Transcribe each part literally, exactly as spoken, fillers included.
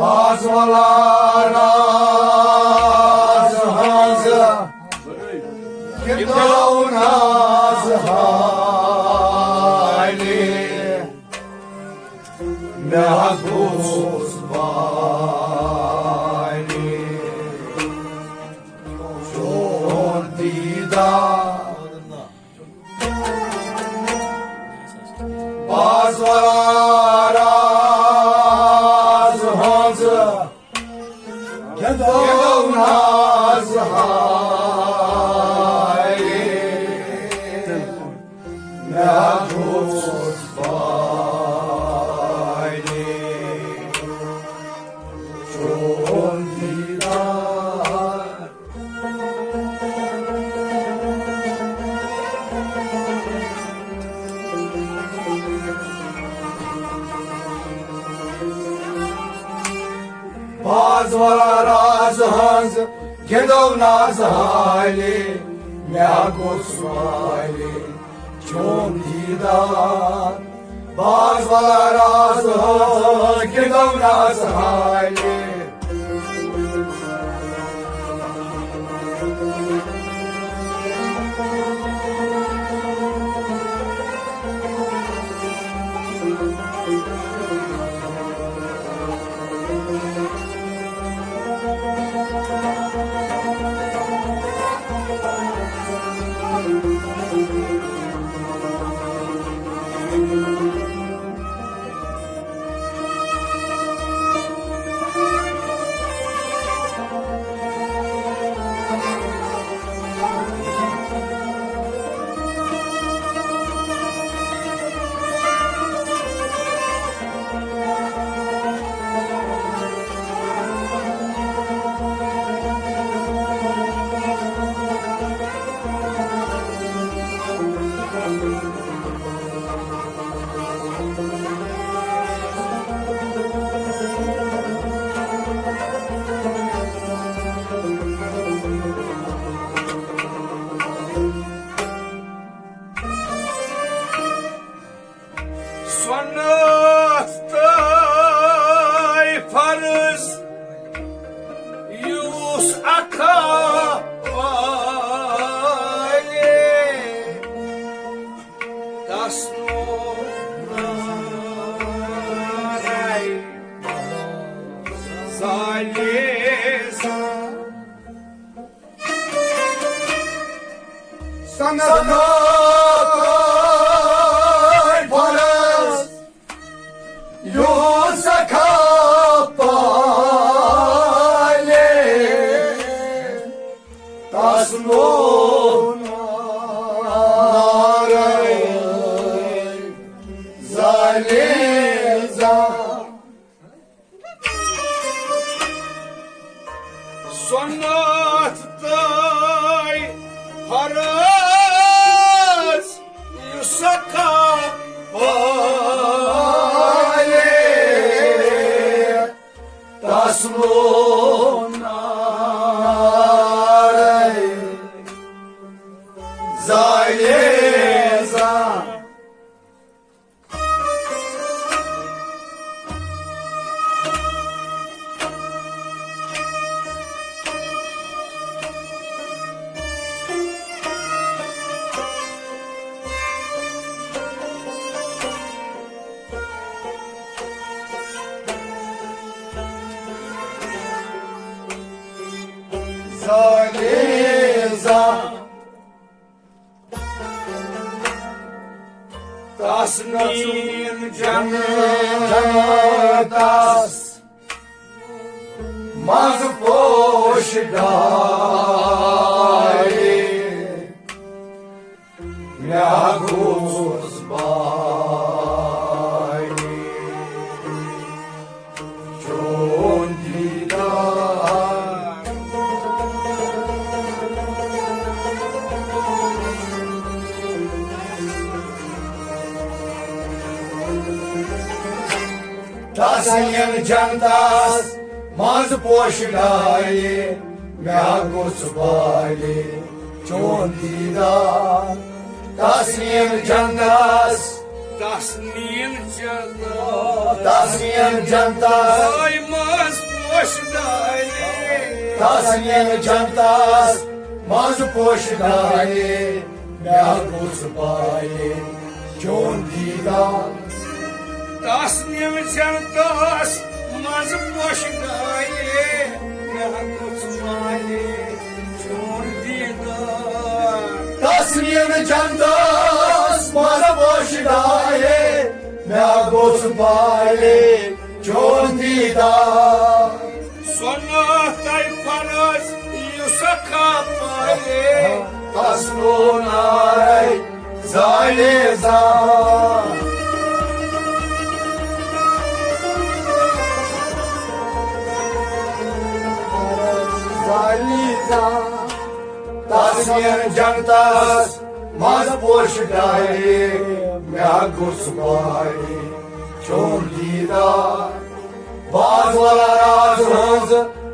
آز ولا راز ہنز گِنٛدو ناز حالے، مےٚ گوٚژھ بالہِ چون دیٖدار۔ باز ولا راز ہنز گِنٛدو ناز حالے، مےٚ گوٚژھ بالہِ چون دیٖدار۔ باز ولا راز ہنز گِنٛدو ناز حالے، مےٚ گوٚژھ بالہِ چون دیٖدار۔ باز ولا راز ہنز گِنٛدو ناز حالے۔ سۄنتھ تہٕ فرض یُس اکھا والے، تس نو نارے زالے زا۔ سنت نوتای فرض یوسکا پالے، تس نو نارے زالے زا۔ سنت تہٕ فرض یُس سکھا پالے، تس نو نارے زالے زا۔ زالے زا۔ تس نین جنتس منٛز پوش ڈالے، مےٚ گوٚژھ بالہِ چون دیٖدار۔ تس یِن جنتس منٛز پوش ڈالہِ، مےٚ گوٚژھ بالہِ چون دیٖدار۔ تس یِن جنتس، تس نین جنت، تس یِن جنتس۔ جاے منٛز پوش ڈالے۔ تس نِن جنتس منٛز پوش ڈالے، مےٚ گوٚژھ بالے چون دیٖدار۔ تس نِن جنتس منٛز پوش ڈالے، مےٚ گوٚژھ بالے چون دیٖدار۔ تس نِن جنتس منٛز پوش ڈالے، مےٚ گوٚژھ بالے چون دیٖدار۔ سۄ نعت فرض یُس کھا پالے، تس نو نارے زالے زان۔ زالے زان۔ تس نِن جنتس منٛز پوش ڈالے، مےٚ گوٚژھ بالے چون دیٖدار۔ باز ولا راز ہٕنٛز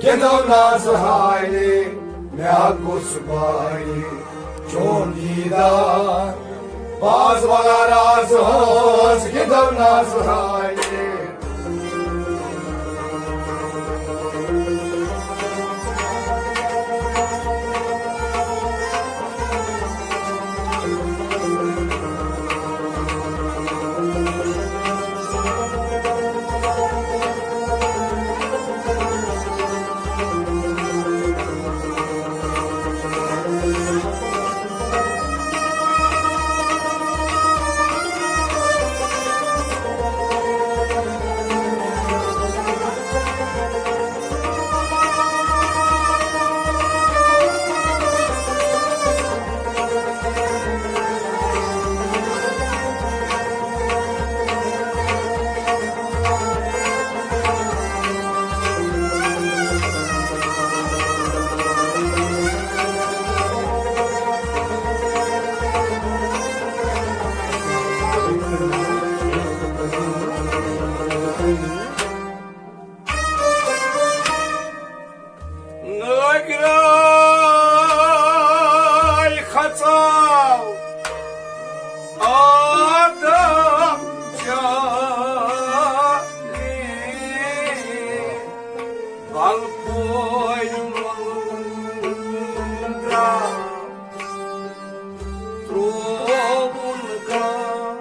گِنٛدو ناز حالے، مےٚ گوٚژھ بالے چون دیٖدار۔ باز ولا راز ہٕنٛز گِنٛدو ناز حالے۔ نٲگراے کھژاو آدم جانہِ، بل پورِ مۄنٛدرا ترٛووُن گام۔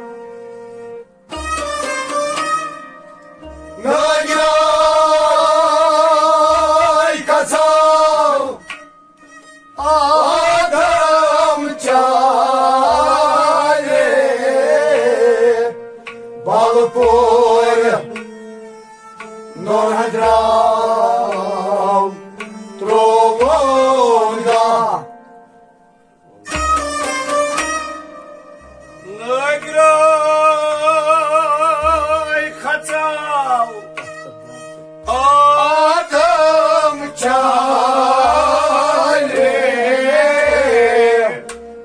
نٲگراے کھژاو آدم چانہِ، بل پورِ نوٚن درٛاو ترٛووُن گام۔ نٲگراے کھژاو آدم چانہِ،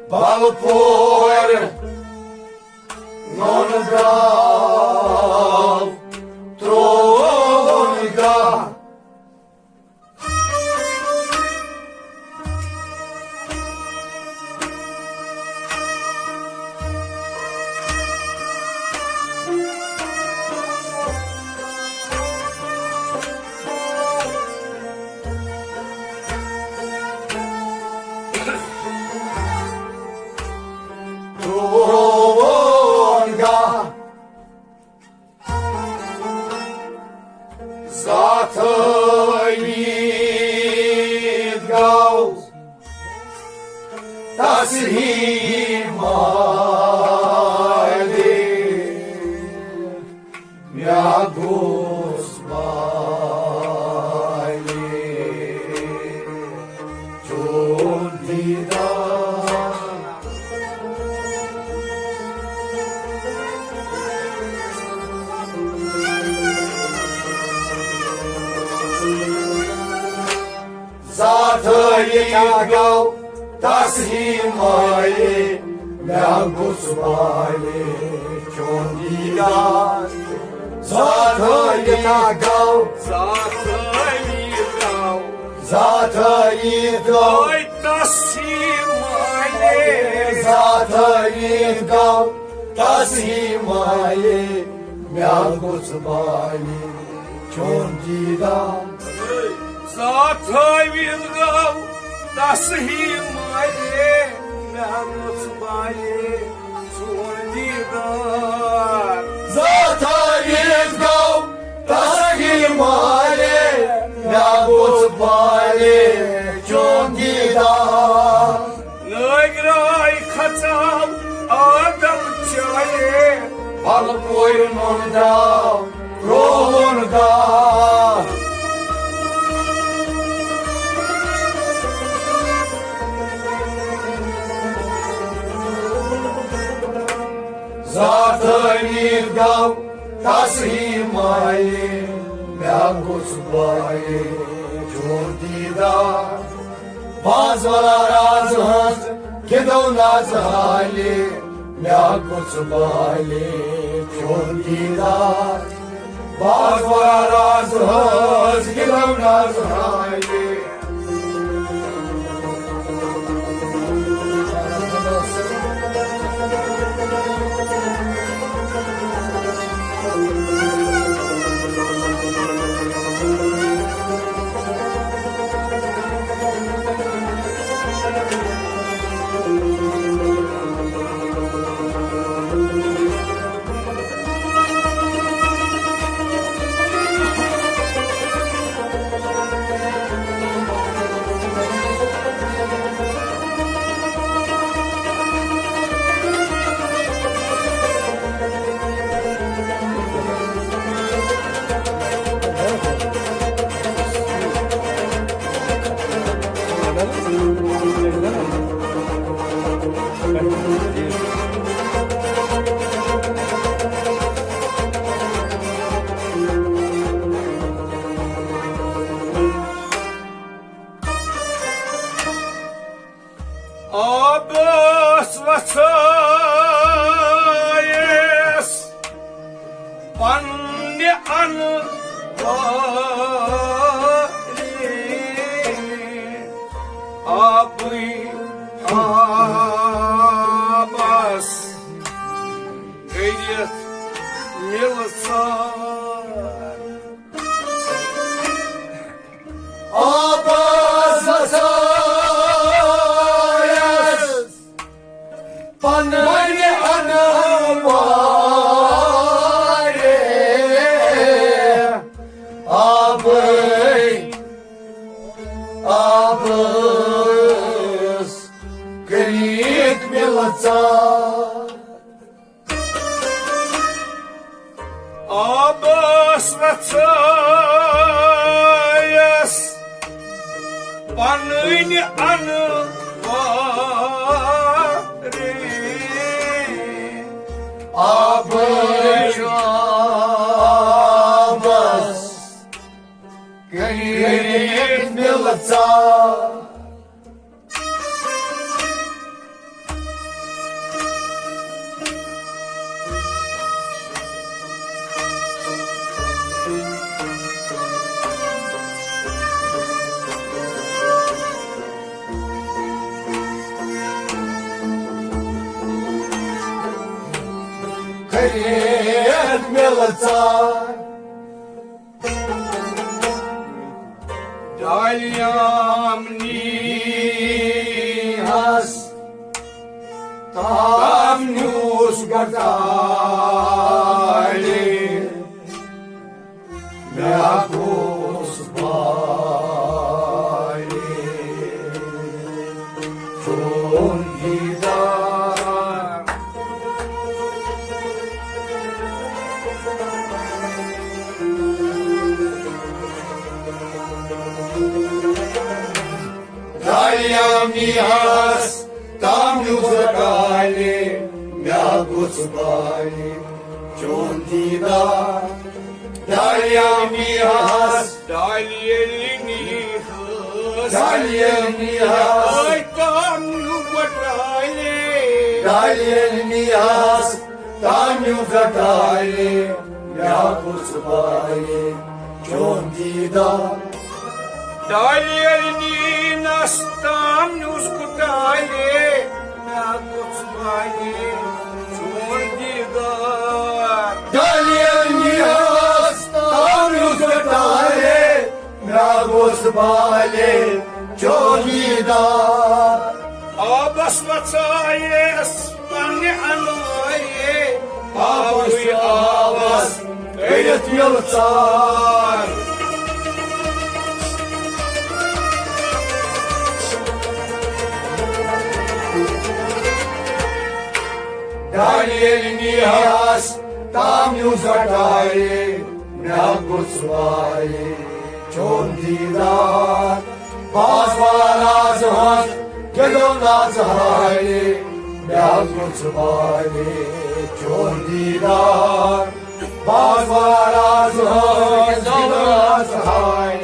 بل پورِ نوٚن درٛاو ترٛووُن گام۔ ترٛووُن گام۔ زاتھ عیٖد گاو تس ہی مالے، مےٚ گوٚژھ بالے چون دیٖدار۔ زاتھ عیٖد گاو تس ہی مالے، مےٚ گوٚژھ بالے چون دیٖدار۔ زاتھ عیٖد گاو، زاتھ عیٖد گاو، زاتھ عیٖد گاو، تس ہی مالے۔ زاتھ عیٖد گاو تس ہی مالے، مےٚ گوٚژھ بالے چون دیٖدار۔ زاتھٲوِتھ گوٚو تس ہی مالے، مےٚ گوٚژھ بالے چون دیٖدار۔ زاتھٲوِتھ گوٚو تس ہی مالے، مےٚ گوٚژھ بالے چون دیٖدار۔ نٲگۍ راے کھژاو آدم چالے، پلہٕ پورِ نوٚن درٛاو رووُن گاو۔ زاتھٲنی گوٚو تس ہی مایہِ، مےٚ گوٚژھ بایہِ چون دیٖدار۔ باز ولا راز ہنٛز گِنٛدو ناز حالہِ، مےٚ گوٚژھ بالہِ چون دیٖدار۔ باز ولا راز ہنٛز گِنٛدو ناز حالہِ۔ آبس وسایس پننہِ انوارِ، آبٕے آبس کٔرِتھ مِلژار۔ آبس وسایس پننہِ انوارِ، آبٕے آبس کٔرِتھ مِلژار۔ آبس وسایس پننہِ انوارِ، آبٕے آبس کٔرِتھ مِلژار۔ کٔرِتھ مِلژار۔ ڈالیام نیٖہَس تام نیوٗس گٹالہِ، مےٚ گوٚژھ بالہِ چون دیٖدار۔ دالیامی ہس تام یُس کالہِ مےٚ گوٚژھ بالہِ چون دیٖدار۔ دالیامی ہس ڈالہِ ییٚلہِ نیٖہَس، ڈالہِ ییٚلہِ نیٖہَس، ٲے تام نیوٗ گۄٹالہِ۔ ڈالہِ ییٚلہِ نیٖہَس، تام نیوٗ گۄٹالہِ، مےٚ گوٚژھ بالہِ چون دیٖدار۔ ڈالہِ ییٚلہِ نیٖنَس، تام نیوٗس گۄٹالہِ، مےٚ گوٚژھ بالہِ چون دیٖدار۔ ڈالہِ ییٚلہِ نیٖہَس، تام نیوٗس گۄٹالہِ، مےٚ گوٚژھ والے چوکیدار۔ آبس وژھایس پننہِ انٲیے، آبٕے آبس کٔرِتھ یلہٕ ژار۔ ڈالہِ ییٚلہِ نیہس تام نیوٗ زٹایے، مےٚ گوٚژھ وایے چون دیٖدار۔ باز باراز ہنٛز گِنٛدو ناژ ہاے، مےٚ گوٚژھ وایے چون دیٖدار۔ باز باراز ہنٛز گِنٛدو ناژ ہاے۔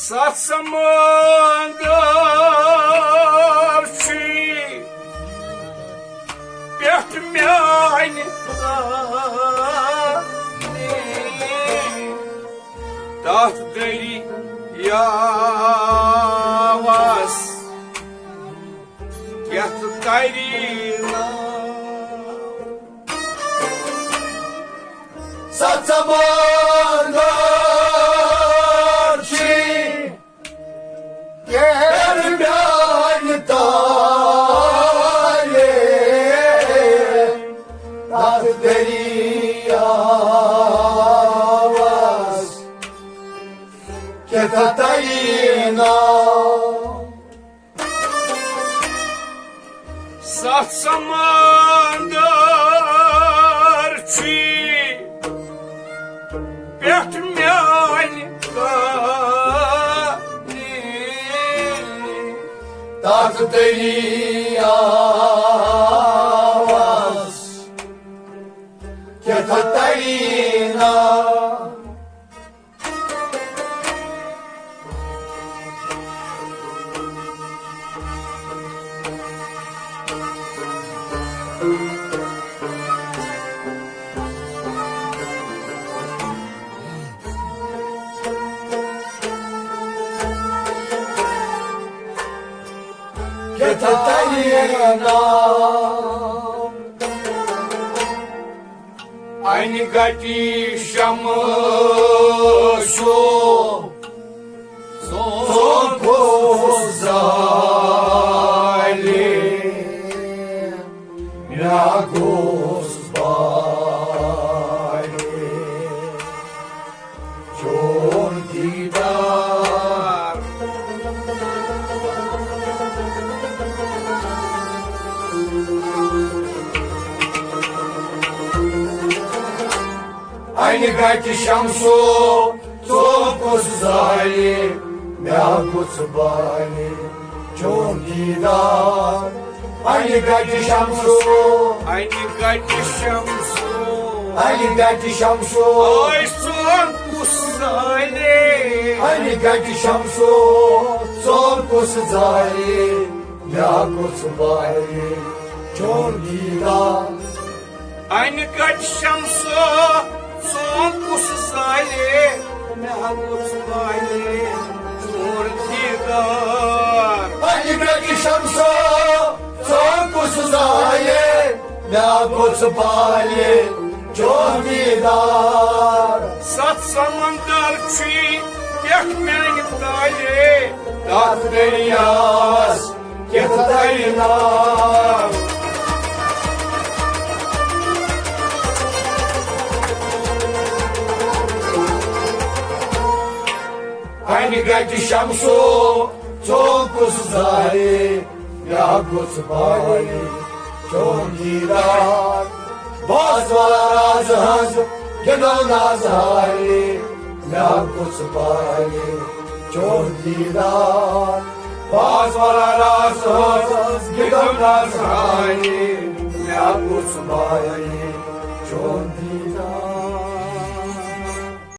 ستھ سمندر چھی پٮ۪ٹھ میانہِ تتھ دٔریاوس یتھ تری ناو۔ ستھ سمندر چھی پٮ۪ٹھ میانہِ تالے، تتھ دٔریاوس کیٛاہ تتھ تری ناو۔ ستھ سمندر چھی پٮ۪ٹھ میانہِ تالے، تتھ دٔریاوس کیٛاہ تتھ تری ناو۔ کیٛاہ تتھ تری ناو۔ انہِ گٹہِ شمسو سون کُس زالہِ، مےٚ گوٚژھ بالہِ چون دیٖدار۔ انہِ گٹہِ شمسو، ژوٚپ کُس زالہِ، مےٚ گوٚژھ بالہِ چون دیٖدار۔ انہِ گٹہِ شمسو، انہِ گٹہِ شمسو، انہِ گٹہِ شمسو۔ آے ژوٚپ کُس زالہِ، انہِ گٹہِ شمسو، ژوٚپ کُس زالہِ، مےٚ گوٚژھ بالہِ چون دیٖدار۔ انہِ گٹہِ شمسو، ژوٚپ کُس زالہِ، مےٚ گوٚژھ بالہِ چون دیٖدار۔ انہِ گٹہِ شمسو، ژوٚپ کُس زالہِ، مےٚ گوٚژھ بالہِ چون دیٖدار۔ ستھ سمندر چھی پٮ۪ٹھ میانہِ تالے، تتھ دٔریاوس کیٛاہ تتھ تری ناو۔ گٹہِ شمسو، ژوٚل کُس زارے، مےٚ ہا گوٚژھ بایہِ چون دیٖدار۔ باز والا راز ہنٛز گِنٛدو ناز ہارے، مےٚ ہا گوٚژھ بایہِ چون دیٖدار۔ باز والا راز ہنٛز گِنٛدو ناز ہارے، مےٚ ہا گوٚژھ بایہِ چون